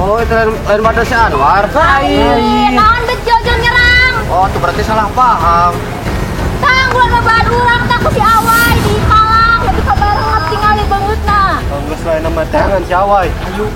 Oh, itu lain pada si Anwar. Lain, naon bet Jojo nyerang. Oh, itu berarti salah paham. Tanggulan babaan urang tah ku si Awai di Palang, lebih kabarengat tingali beungeutna. Oh, geus lain nama tangan si Awai. Ayo.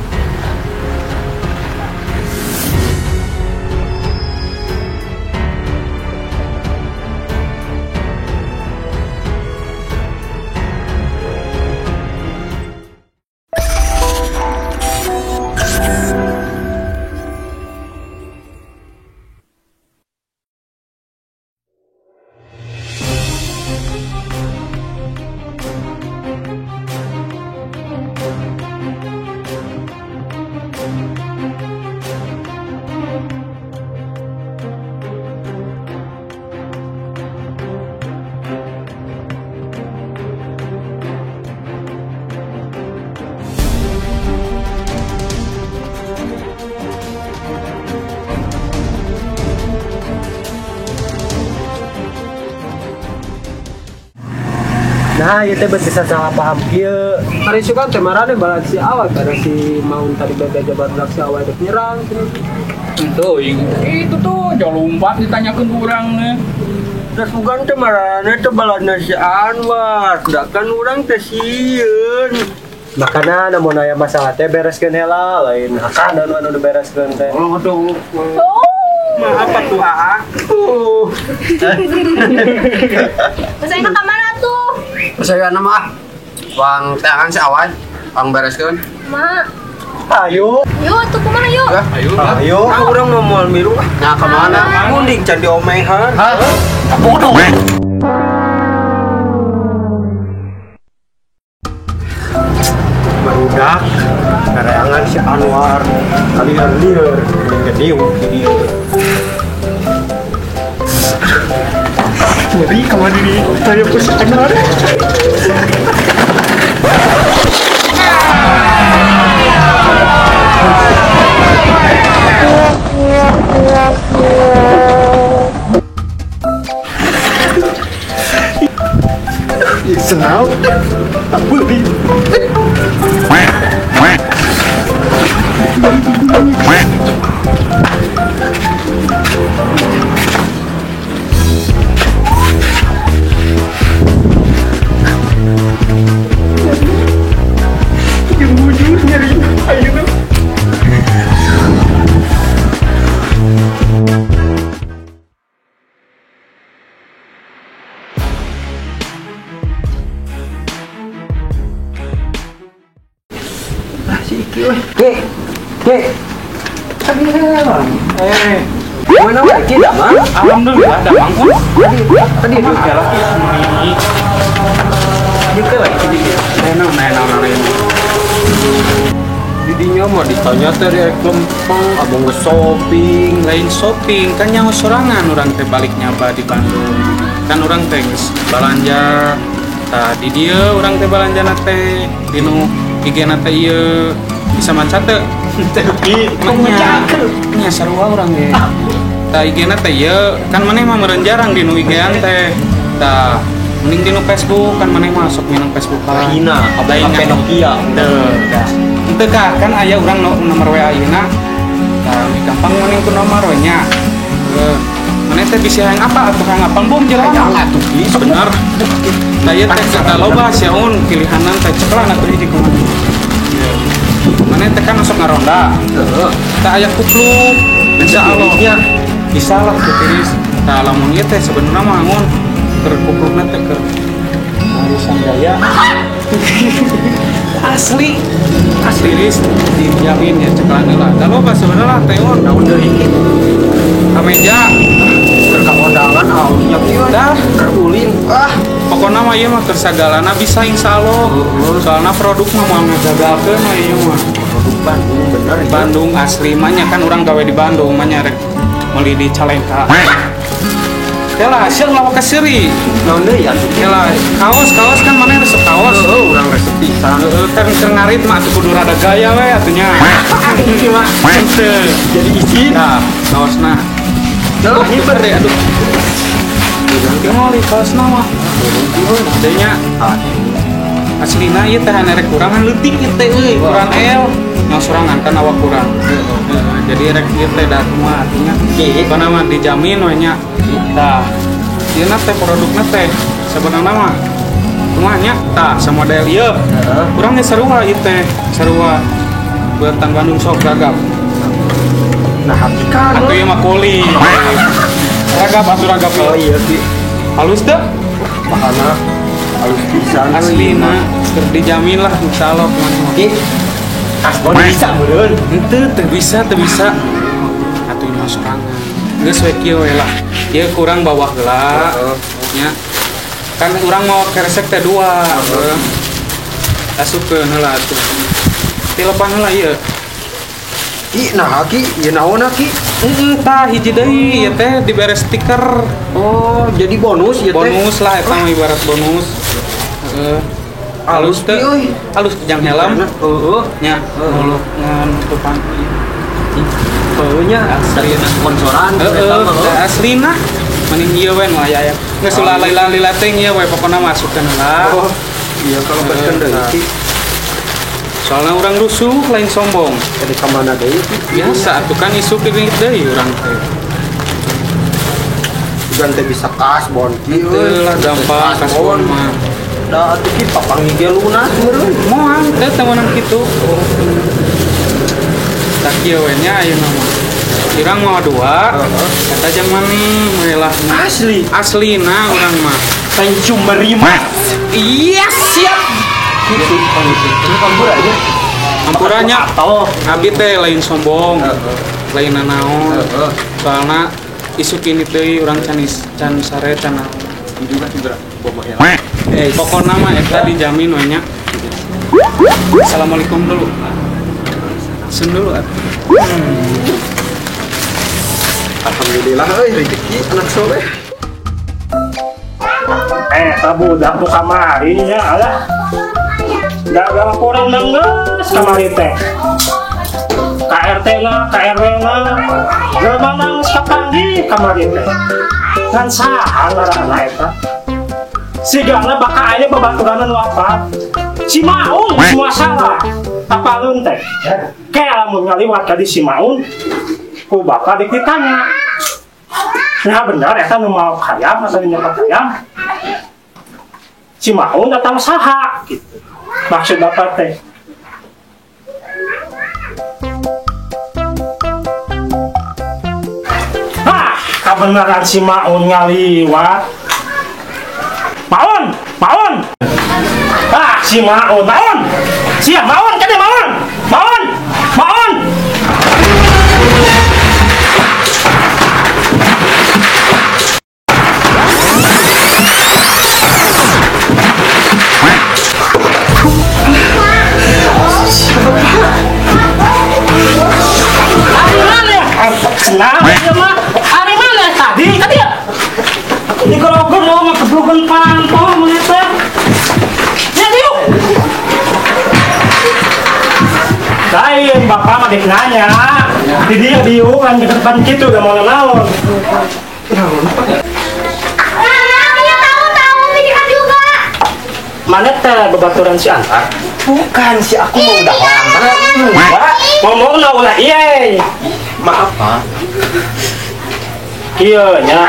Nah, ieu teh bisa salah paham kieu. Hari suka teh marane balad si Awai karena si Maun tadi bebeja barudak si Awai dek nyerang. Itu itu tuh jauh lompat ditanyakeun ku urang nih. Terus bukan teh marane teh baladna si Anwar, da kan urang teh sieun. Makana namun aya masalah teh bereskeun heula, lain akan anu anu bereskeun teh. Oh, aduh. Maaf atuh aa. Terus ayeuna ka mana tuh? Saya nama ah. Bang tangan si Awan, bang bereskeun. Ma. Ayo. Yuk, tuh kumaha yuk? Ayo. Ayo. Ah, urang mau moal milu ah. Nah, ka mana? Munding can diomehan. Hah? Bodoh. Barudak kareangan si Anwar kalian lieur mending gediung di dieu. Ngeri kamar diri, saya pusing Anwar. Senau, beli. Ki, mana wae Ki damang? Alhamdulillah damang pun. Tadi itu jalan ini. Juga lagi di nah. Didinya mah ditanya teh rek lempeng, abang geus shopping, lain shopping kan nyaho sorangan urang teh balik nyaba di Bandung. Kan urang teh geus balanja. Tah di dieu urang teh balanjana teh dinu IG-na teh ieu bisa maca teu? Tapi nya sarua urang ge. Tah IG-na teh ieu kan maneh mah meureun jarang dinu IG-an teh. Tah mending dinu Facebook kan maneh mah sok minang Facebook kan. Hina, HP Nokia. Teu. Henteu kah kan aya urang nomor WA ieu-na. Tah gampang mending ku nomor we nya. Maneh teh bisa hayang apa atuh hayang apal bom jelas. Hayang atuh Ki, bener. Tah ieu teh kada loba sia un pilihanan teh ceklan atuh hiji kumaha. Maneh teh kan masuk ngaronda. Heeh. Tah aya kupluk. Insyaallah. Bisa lah teu tiris. Tah lamun ieu teh sebenarnya mah ngun keur kuplukna teh keur Arisan Jaya. Asli. Asli tiris dijamin ya ceklan heula. Da loba sebenarnya teh un Naon deui Ki? Kameja Keur ka kondangan aulnya kieu. Dah. Keur ulin. Ah, pokokna mah ieu mah keur sagalana bisa insyaallah. Soalna produk mah moal ngajagalkeun mah ieu mah. Produk Bandung bener ya. Bandung asli mah nya kan urang gawe di Bandung mah nya rek meuli di Cicalengka. Kela hasil lawa ke seuri. Naon deui atuh? Kela kaos kan maneh resep kaos. Heeh, urang resep pisan. Heeh, kan keur ngarit mah atuh kudu rada gaya we atuh nya. Ieu mah henteu. Jadi izin. Tah, kaosna. Lah, hiber deh aduh. Tinggal kaosna mah. Adanya aslina ieu teh rek kurangan leutik ieu teh euy, kurang L. Nyaho sorangan kan awak kurang. Jadi rek ieu teh da kumaha artinya. Pokona mah dijamin we nya. Tah, ieu na teh produkna teh sebenarna mah kumaha nya? Tah, samodel ieu. Urang ge sarua ieu teh, sarua buatan Bandung sok ragap. Nah, hakikat. Atuh ieu mah kuli. Ragap atuh ragap. Oh iya Ki. Halus teh? Bahana halus pisan. Aslina keur dijamin lah insyaallah kumaha. Ki. Kasbon bisa meureun. Henteu teu bisa, teu bisa. Atuh nyaho sorangan. Geus we kieu we lah. Ieu kurang bawah heula. Nya. Kan urang mau keresek teh dua. Asupkeun heula atuh. Tilepan heula ieu. Ki, nah Ki, ieu naon Ki? Heeh, tah hiji deui ieu teh dibere stiker. Oh, jadi bonus ieu teh. Bonus lah eta mah ibarat bonus. Heeh. Halus teh. Halus jang helm. Heeh, nya. Hulu ngan tutupan. Heuh nya aslina sponsoran heeh, aslina. Mending ieu we nu aya aya. Geus ulah lila-lila teh ieu we pokona masukkeun heula. Oh, iya kalau beskeun deui Ki. Soalnya orang rusuh lain sombong. Jadi kemana deui? Biasa atuh kan isuk deui urang teh. Ugan teh bisa kasbon Ki. Teu lah gampang kasbon mah. Da atuh Ki papangi ge lunas meureun. Moal teh teu meunang kitu. Tah kieu we nya ayeuna mah. Urang mau dua, eta jang maneh we lah. Asli. Aslina urang mah. Thank you very much. Iya siap. Gitu, ini pampura aja. Ampuranya abi teh lain sombong, lain nanaon. Soalna isuk ini teh urang can sare can naon. Juga cedera boboh ya. Pokona mah eta dijamin we nya. Assalamualaikum dulu. Sun dulu atuh. Alhamdulillah euy rezeki anak soleh. Budak tuh kamari nya alah. Gak laporan nangis kamari teh. KRT na, KRW na, jelema nangis kapanggih kamari teh. Ngan saha ngaranna eta? Sigana bakal aya babaturan nu apa? Si Maun semua salah. Apaleun teh? Ke lamun ngaliwat ka di si Maun, ku bakal ditanya. Nah bener eta nu mau hayam atau nyokot hayam? Si Maun atau saha gitu. Maksud bapak teh. Hah, kebenaran si Maun ngaliwat. Maun, Maun. Ah, si Maun, Maun. Siap Maun, kade Maun. Maun, Maun. Senang ya mah. Ari mana tadi? Tadi ya. Di gerogor mau ngegebrukan panto melihat teh. Ya yuk. Lain bapak mah dek nanya. Di dia diungan di depan kitu udah mau naon. Tahu-tahu mikirkan juga. Mana teh bebaturan si Antar? Bukan si aku mau udah lama. Enggak. Ngomongna ulah ieu. Maaf, Pak. Iya nya.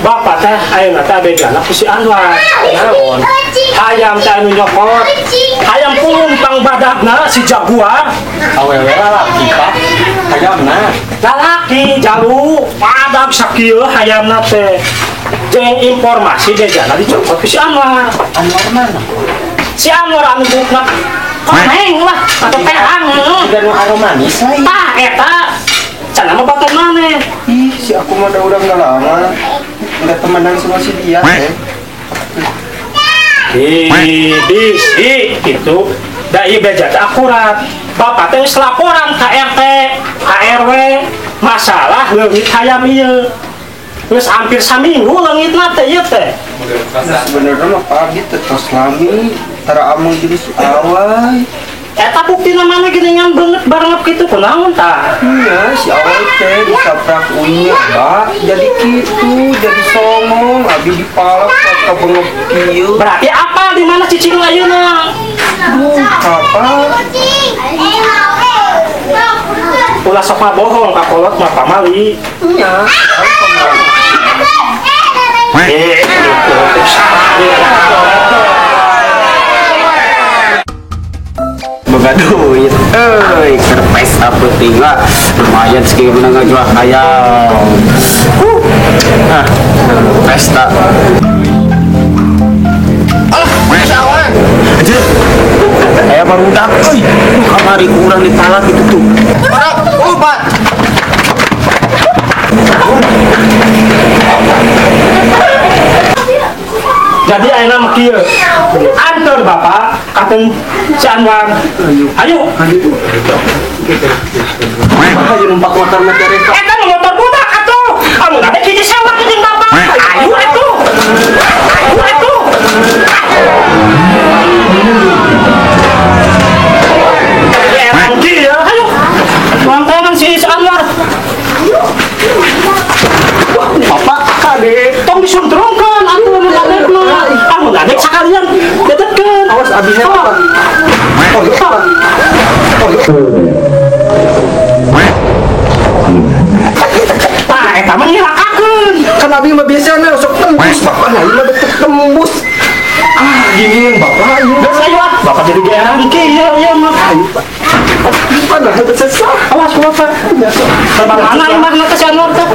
Bapak teh ayeuna teh bejana ku si Anwar. Naon? Hayam teh anu nyokot. Hayam pulung pang badagna si jaguar. Awewe lalaki, Pak. Hayamna. Lalaki jalu badag sakieu hayamna teh. Jeung informasi bejana dicokot ku si Anwar. Anwar mana? Si Anwar anu bukna koneng lah atau terang. Tidak nu aromanis lain. Tah eta cenah mah batur maneh. Ih, si aku mah udah enggak lama. Enggak temenan sama si dia teh. Ih, bisi gitu. Da ieu beja teh akurat. Bapak teh geus laporan ka RT, ka RW masalah leungit hayam ieu. Geus hampir saminggu leungitna teh ieu teh. Nah, sebenarnya mah pagi teh tos lami tara ameng jeung si Awai. Eta buktina mana geuningan beungeut barengep kitu kunaon tah? Iya, si Awai teh disaprak uingnya, Pak. Jadi kitu, jadi songong, abi dipalak ka bengep kieu. Berarti apa di mana cicing ayeuna? Apa? Ulah sok bohong ka kolot mah pamali. Nya. Gitu. Salah dia. Boga duit, euy, keur pesta peuting lah. Lumayan sakieu menang ngajual hayam. Ah, pesta. Alah, sawan. Anjir. Aya barudak euy. Kamari urang ditalak itu tuh. Barak, obat. Jadi ayeuna mah kieu. Anteur bapak katen si Anwar. Ayo. Bapak jeung numpak motor mah teh. Eta mah motor budak atuh. Amun ada hiji sewa jeung bapak. Ayo atuh. Ayo atuh. Erang kieu, ayo. Lantaran si Anwar. Wah, bapak kade tong disuntrongkeun atuh mun adek mah. Amun adek sakalian detetkeun. Awas abisnya bapak. Oh, iya. Oh, iya. Tah eta mah nyilakakeun. Kan abi mah biasana sok tembus bapak lain mah betul tembus. Ah, gini bapak ayo. Geus ayo ah, bapak jadi geran kieu ieu mah. Ayo, Pak. Mana hebat sesah. Awas bapak. Mana imahna teh si Anwar teh?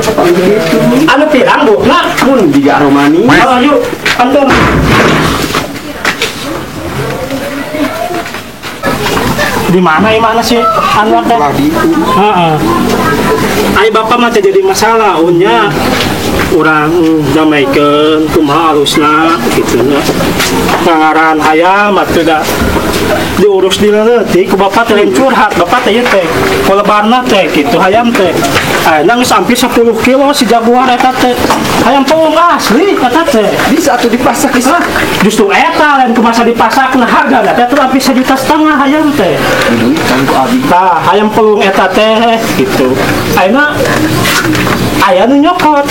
Anu pirang buukna? Mun diga Romani. Oh, ayo, antur. Di mana imahna si Anwar teh? Lah di itu. Heeh. Ai bapak mah teh jadi masalah unya. Urang damaikeun kumaha alusna kitu nya. Pangaran hayam atuh da diurus di leutik ku bapak teh lain curhat, bapak teh ieu teh kolebarna teh kitu hayam teh. Ayeuna geus hampir 10 kilo si jaguar eta teh. Hayam pelung asli eta teh. Bisa atuh dipasak bisa. Justru eta lain kumasa dipasakna hargana teh atuh hampir 1,5 juta hayam teh. Duit kan ku abi. Tah hayam pelung eta teh kitu. Ayeuna aya nu nyokot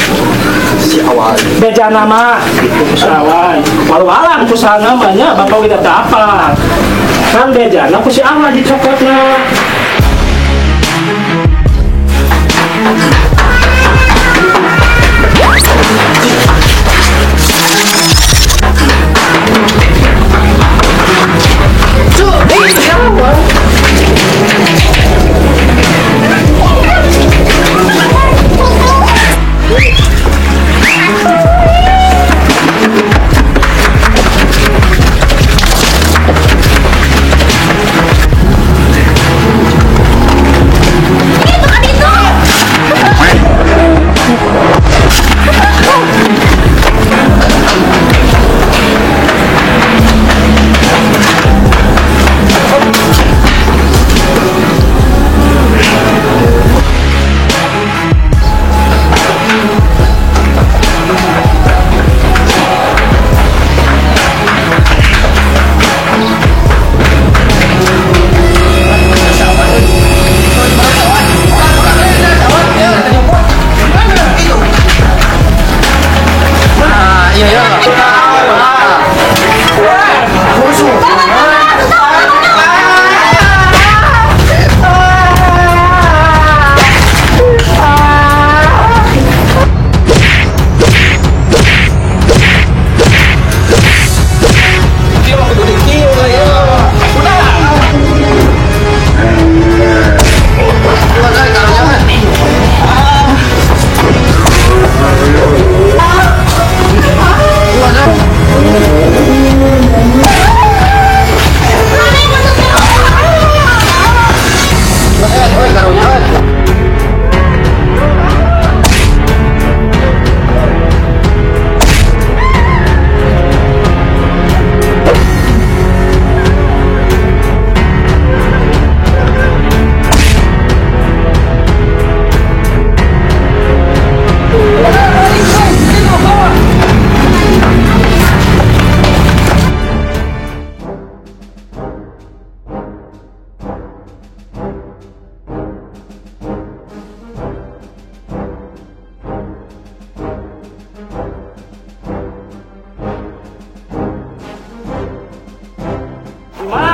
si Awai. Beja nama gitu ku si Awai. Walau-alam ku saha namanya bapak we teu apa. Kan bejana ku si Awai dicokotna.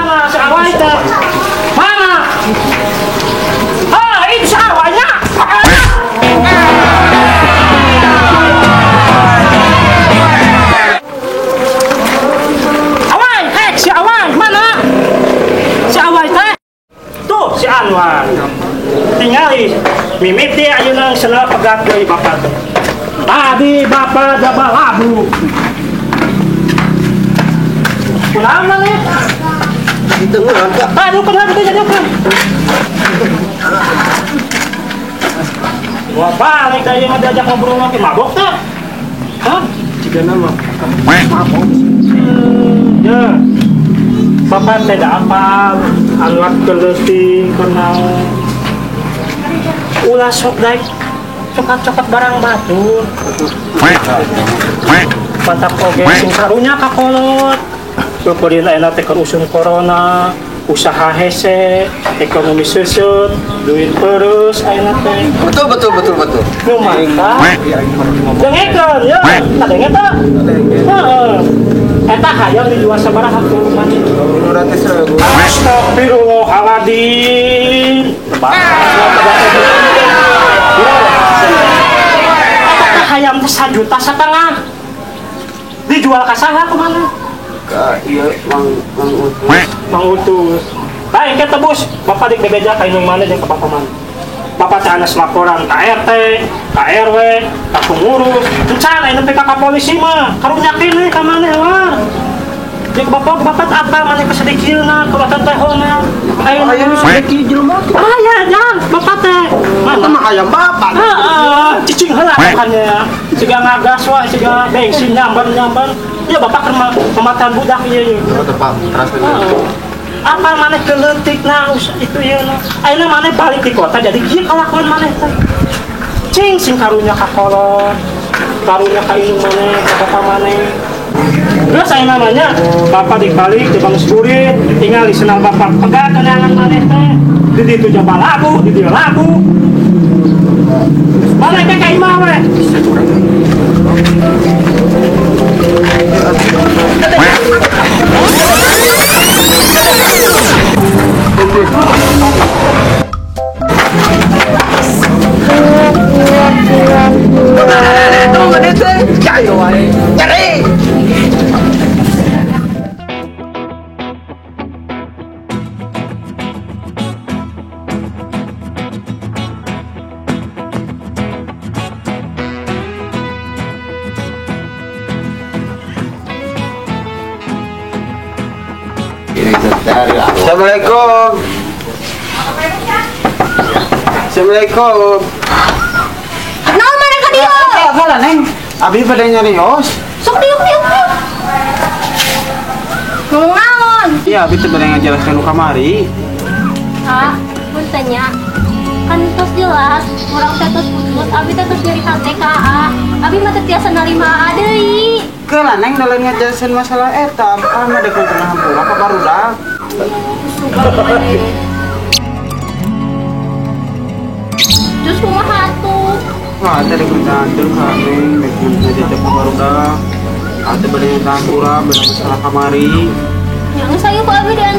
Mana si Awai teh? Mana? Ah, itu si Awainya. Awai, hei si Awai, mana? Si Awai teh? Tuh si Anwar. Tingali mimiti ayeuna cenah pegat deui bapak teh. Tadi bapak jabal labu. Kunaon maneh? Ditenguran Pak. Aduh, kenapa itu jadi apa? Wah, balik dari yang diajak ngobrol lagi mabok tak? Hah? Jika nama mabok. Ya. Bapak tidak apa, Anwar keleuting kenal. Ulah sok daek coklat-coklat barang batur. Mantap oge sing karunya ka kolot. Kukurin ayeuna teh keur usum corona, usaha hese, ekonomi seuseup, duit pereus ayeuna teh. Betul betul betul betul. Nu mantap. Dengekeun ya, kadenge teh. Heeh. Eta hayang dijual sabaraha ku maneh? 200.000. Astagfirullahaladzim. Eta teh hayam teh 1,5 juta. Dijual ka saha kumaha? Ka ieu Mang Utus. Mang Utus. Baik ke tebus, bapak dik bebeja ka indung maneh jeung ka bapak maneh. Bapak teh anas laporan ka RT, ka RW, ka pengurus. Encan aya nepi ka polisi mah, karunya keneh ka maneh mah. Jeung bapak bapak apa maneh kesedikieuna, kelihatan teh hona. Aya Aya nu sedeki jelema teh. Aya nya, bapak teh. Mana mah hayam bapak. Heeh, cicing heula makanya. Siga ngagas wae, siga bensin nyamber-nyamber. Ya bapak keur pematan budak ieu ieu. Betul Pak, teras Apa maneh keleutik na itu ieu na. Ayeuna maneh balik di kota jadi kieu kalakuan maneh teh. Cing sing karunya ka kolot, karunya ka indung maneh, ka bapak maneh. Terus ayeuna namanya bapak dibalik di Bang Spurit, tinggal di senang bapak pegat keneangan maneh teh. Di ditu jaba labu, di dieu labu. Balik ke ka imah we. Assalamualaikum. Assalamualaikum. Naon maneh ka dieu? Apa Neng? Abi pada nyarios. Sok diuk diuk diuk. Ngomong naon? Iya, abi teh bade ngajelaskeun nu kamari. Ah, punten nya. Kan tos jelas, urang teh tos putus, abi teh tos nyeri hate ka A. Abi mah teu tiasa narima A deui. Keula Neng dalam ngajelaskeun masalah eta, kan ada pernah hampura ka barudak. Terus kumaha atuh? Wah, teh rek minta anteur ka Neng, rek ngajak ka barudak. Ate bade minta hampura, bade masalah kamari. Yang saya ku abi diantar.